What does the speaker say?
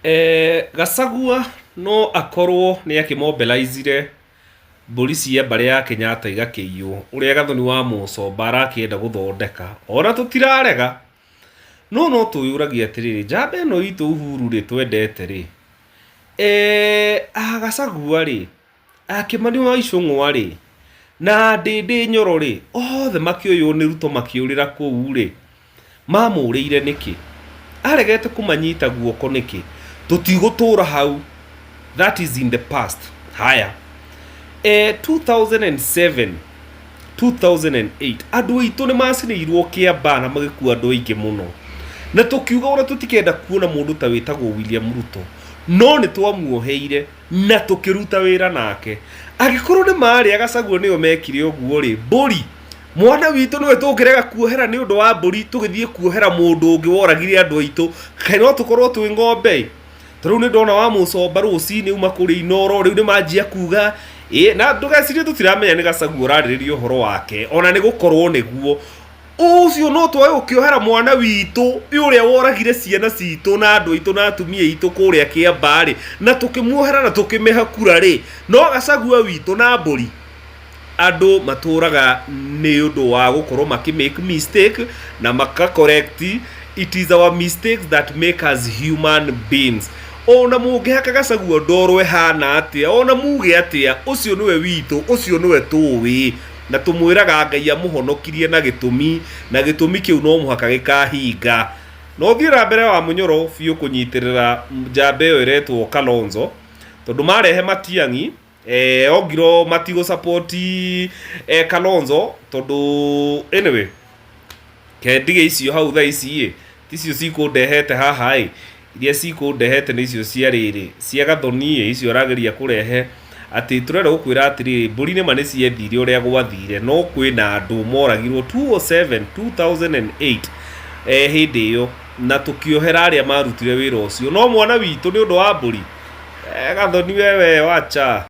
Gachagua no akorwo nĩ akĩmobilizire mbũri cia mbarĩ ya Kenyatta igakĩiywo, ũrĩa Gathoni wa Mũcomba arakĩenda gũthondeka, ona tũtirarega. No no twĩyũragie atĩrĩrĩ, njamba ĩno itũ Uhuru rĩ, twendete rĩ, a Gachagua rĩ, a Kĩmani wa Icũng'wa rĩ, na Ndĩndĩ Nyoro rĩ, othe makĩoywo nĩ Ruto makĩũrĩra kũu rĩ, Mamũũrĩire nĩkĩ? Aregete kũmanyita guoko nĩkĩ? Tũtigũtũũra hau. That is in the past. Haya. 2007, 2008, andũ aitũ nĩ macinĩirwo Kĩambaa na magĩkua andũ aingĩ mũno. Na tũkiuga ũrĩa tũtikenda kuona mũndũ ta wĩtagwo William Ruto. No nĩ twamuoheire na tũkĩruta wĩra nake. Angĩkorwo nĩ marĩa Gachagua nĩo mekire ũguo rĩ, mbũri Mwana witũ nĩwe tũngĩrega kuohera nĩ ũndũ wa mbũri tũgĩthiĩ kuohera mũndũ ũngĩ woragire andũ aitũ. Kaĩ no tũkorwo twĩ ng'ombe? Ta rĩu nĩ ndona wa mũcomba rũcinĩ uma kũrĩa Inooro rĩu nĩ manjia kuga ĩ na ndũgecirie tũtiramenya nĩ Gachagua ũrarĩrĩria ũhoro wake ona nĩ gũkorwo nĩguo. Ũcio no twage gũkĩohera mwana witũ ũrĩa woragire ciana citũ na andũ aitũ na atumia aitũ kũrĩa Kĩambaa rĩ, na tũkĩmuohera na tũkĩmĩha kura rĩ, no Gachagua witũ na mbũri. Andũ matũraga nĩ ũndũ wa gũkorwo makĩ make mistake na maka correct. It is our mistakes that make us human beings. Ona mũngĩhaka Gachagua ndoro ĩhana atĩa, ona muge atĩa, ũcio nĩwe witũ, ũcio nĩwe tũĩ, na tũmwĩraga Ngai amũhonokirie na gĩtũmi, na gĩtũmi kĩu no mũhaka gĩkahinga. Na ũthiĩ na mbere wa Mũnyoro biũ kũnyitĩrĩra njamba ĩyo ĩretwo Kalonzo, tondũ marehe Matiang'i, Ongiro matigũ support Kalonzo tondũ anyway kendige icio hau thaa ici ĩ ticio cikũndehete haha ĩ iria cikũndehete nĩ icio cia rĩrĩ cia Gathoni ĩ icio arageria kũrehe atĩ tũrenda gũkwĩra atĩrĩrĩ mbũri nĩma nĩ ciethire ũrĩa gwathire no kwĩna andũ moragirwo 207 2008 hĩndĩ ĩyo na tũkĩohera arĩa marutire wĩra ũcio no mwana witũ nĩ ũndũ wa mbũri. Gathoni wewe wacha.